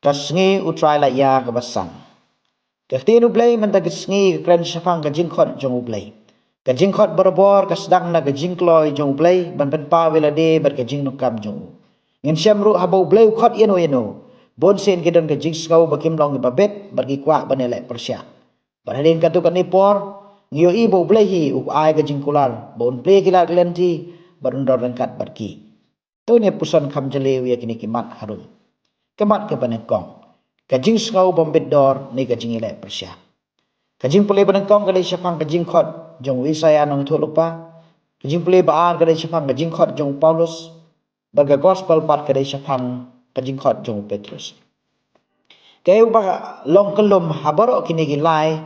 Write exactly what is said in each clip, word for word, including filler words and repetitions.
Ka sngi U Trai la ïa kaba san. Ka ktien U Blei mynta ka sngi ka kren shaphang ka jingkhot jong U Blei. Ka jingkhot barabor ka sdang na ka jingkloi jong U Blei ban pynpaw ïa lade bad ka jingdonkam jong u. Ngin shem ruh haba U Blei u khot ïano ïano, bun sien ki don ka jingsngew ba kim long kiba bit bad ki kwah ban ïaleh pyrshah. Bad hadien katto katne por, ngi ïohi ba U Blei hi u ai ka jingkular ba un plie ki lad ki lynti bad un don ryngkat bad ki. To ngin puson kham jylliew ïa kine ki mat harum. Ka mat kaba nyngkong, ka jingsngew bym bit dor ne ka jingïaleh pyrshah. Ka jingpule ba nyngkong ka dei shaphang ka jingkhot jong u Isaïah nongïathuhlypa. Ka jingpule ba ar ka dei shaphang ka jingkhot jong u Paulus. Bad ka gospel pat ka dei shaphang ka jingkhot jong u Petrus. Kaei ba long kyllum ha baroh kine ki lai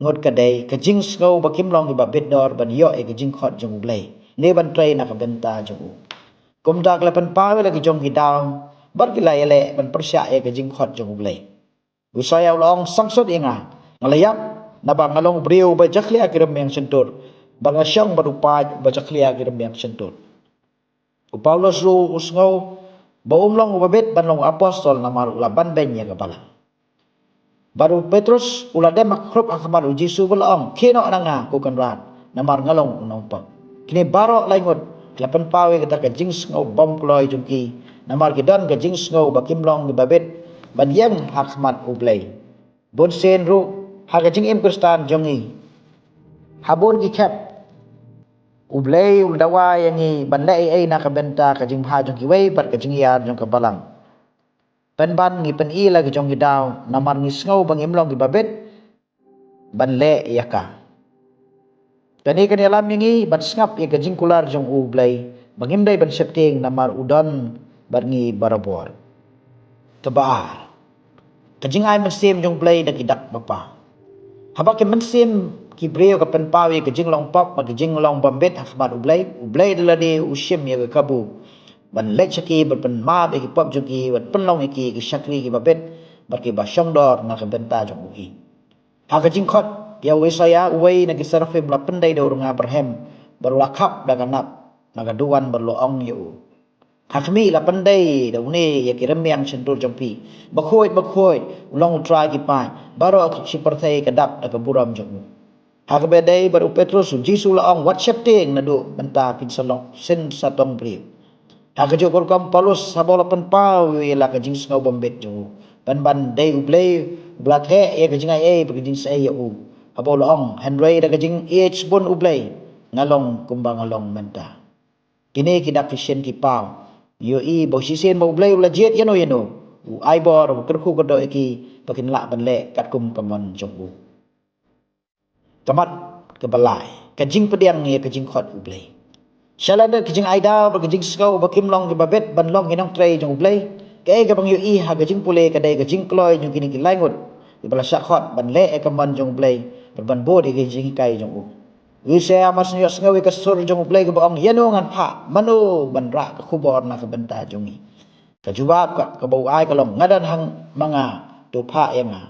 ngut ka dei ka jingsngew ba kim long kiba bit dor ban ïoh ïa ka jingkhot jong U Blei ne ban trei na ka bynta jong u. Kumta ki la pynpaw ïa la ki jong ki daw bad ki la ïaleh ban pyrshah ïa ka jingkhot jong U Blei. U Isaïah u la ong, "Sangsut ïa nga, nga la ïap, naba nga long u briew ba jakhlia ki rymmiang shyntur, ba nga shong bad u paid ba jakhlia ki rymmiang shyntur." U Paulus ruh u sngew ba um long uba bit ban long u apostol namar u la banbeiñ ïa ka balang. Bad u Petrus u la dem ha khrup ha khmat u Jisu bad u la ong, "Khie noh na nga, ko Kynrad, namar nga long u nongpop." Kine baroh lai ngut ki la pynpaw ïa kata ka jingsngew bym kloi jong ki namar ki don ka jingsngew ba kim long kiba bit ban ïeng ha khmat U Blei. Bun sien ruh ha ka jingim Khristan jong ngi, ha bun ki khep U Blei u la dawa ïa ngi ban leh ei ei na ka bynta ka jingbha jong kiwei bad ka jingïar jong ka balang. Pynban ngi pyni la ki jong ki daw namar ngi sngew ba ngim long kiba bit ban leh ïa ka. Kane kan ïalam ïa ngi ban sngap ïa ka jingkular jong U Blei ba ngim dei ban sheptieng namar u don bad ngi barabor. Kaba ar, ka jingai mynsiem jong U Blei da ki dak bapa. Haba ka mynsiem ki briew ka pynpaw ïa ka jinglong pop bad ka jinglong bym bit ha khmat U Blei, U Blei da lade u shim ïa ka kabu ban leit sha ki, ban pynmap ïa ki pop jong ki, ban pynlong ïa ki ki shakri kiba bit bad kiba shongdor na ka bynta jong u hi. Ha ka jingkhot ïa u Isaïah, uwei na ki seraphim la pyndei da u rnga byrhem bad u la khap da ka nap na ka duwan bad u la ong ïa u, "Ha khmih, la pyndei da une ïa ki rymmiang shyntur jong phi. Bakhuid, bakhuid, u long U Trai ki paid. Baroh shi pyrthei ka dap da ka burom jong u." Ha kaba ïadei bad u Petrus, u Jisu u la ong, "Wat sheptieng, naduh mynta phin sa long, phin sa tong briew." Ha kajuh ka rukom u Paulus, haba u la pynpaw ïa la ka jingsngew bym bit jong u, pynban dei U Blei uba la theh ïa ka jingai ei bad ka jingshai ïa u, haba u la ong, "Hynrei da ka jingïeit shibun U Blei, nga long kumba nga long mynta." Kine ki dak ki shin ki paw ïohi ba u shisien ba U Blei u la jied ïano ïano, u ai bor, u kyrkhu kyrdoh ïa ki ba kin lah ban leh katkum ka mon jong u. Ka mat kaba lai, ka jingpdiang ïa ka jingkhot U Blei. Shalyndet ka jingai daw bad ka jingsngew ba kim long kiba bit ban long ki nongtrei jong U Blei, kaei kaba ngi ïohi ha ka jingpule ka dei ka jingkloi jong kine ki lai ngut kiba la shah khot ban leh ïa ka mon jong U Blei bad ban bud ïa ka jinghikai jong u. U Isaïah mar shu ïohsngew ïa ka sur jong U Blei kaba ong, "Ïano ngan phah, mano ban rah ka khubor na ka bynta jong ngi?" Ka jubab ka, kaba u ai ka long, "Nga don ha ma nga, to phah ïa nga."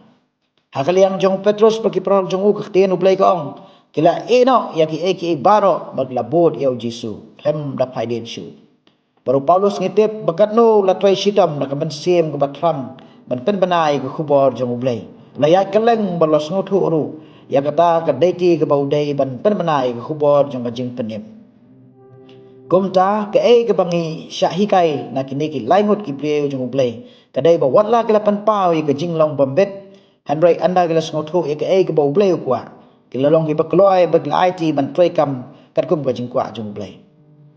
Ha ka liang jong u Petrus bad ki paralok jong u, ka ktien U Blei ka ong, ki la ïeh noh ïa kiei kiei baroh bad ki la bud ïa u Jisu khlem da phai dien shuh. Bad u Paulus ngi tip ba katno u la trei shitom da ka mynsiem kaba thrang ban pynbna ïa ka khubor jong U Blei. U la ïaid kylleng bad u la sngewthuh ruh ïa kata ka dei kti kaba u dei ban pynbna ïa ka khubor jong ka jingpynim. Kumta kaei kaba ngi shah hikai na kine ki lai ngut ki briew jong U Blei ka dei ba wat la ki la pynpaw ïa ka jinglong bym bit, hynrei ynda ki la sngewthuh ïa kaei kaba U Blei u kwah, ki la long kiba kloi bad ki la aiti ban trei kam katkum ka jingkwah jong U Blei.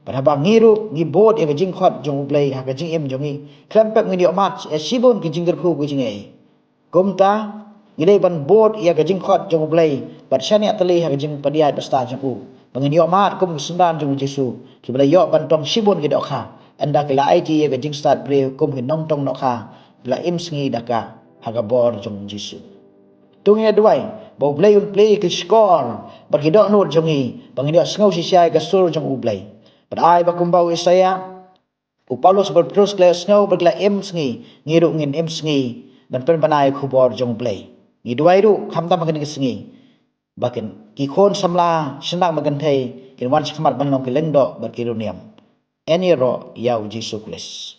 Bad haba ngi ruh ngi bud ïa ka jingkhot jong U Blei ha ka jingim jong ngi, khlem pep ngin ïoh mad ïa shibun ki jingkyrkhu ki jingaiei. Kumta ngi dei ban bud ïa ka jingkhot jong U Blei bad shaniah tylli ha ka jingpynïaid bastad jong u, ba ngin ïoh mad kum ki synran jong u Jisu kiba la ïoh ban tong shibun ki dohkha, ynda ki la aiti ïa ka jingstad briew kum ki nongtong dohkha, ki la im sngi da ka ha ka bor jong u Jisu. To ngin ïa duwai ba U Blei un plie ki shkor bad ki dohnud jong ngi ba ngin ïohsngew shisha ïa ka sur jong U Blei. Bad ai ba kumba u Isaïah, u Paulus bad u Petrus ki la ïohsngew bad ki la im sngi, ngi ruh ngin im sngi ban pynbna ïa ka khubor jong U Blei. Ngi duwai ruh khamtam ha kane ka sngi ba kin ki khun samla shynrang bad kynthei kin wan shakhmat ban long ki lyngdoh bad ki riewniam. Yn ïaroh ïa u Jisu Khrist.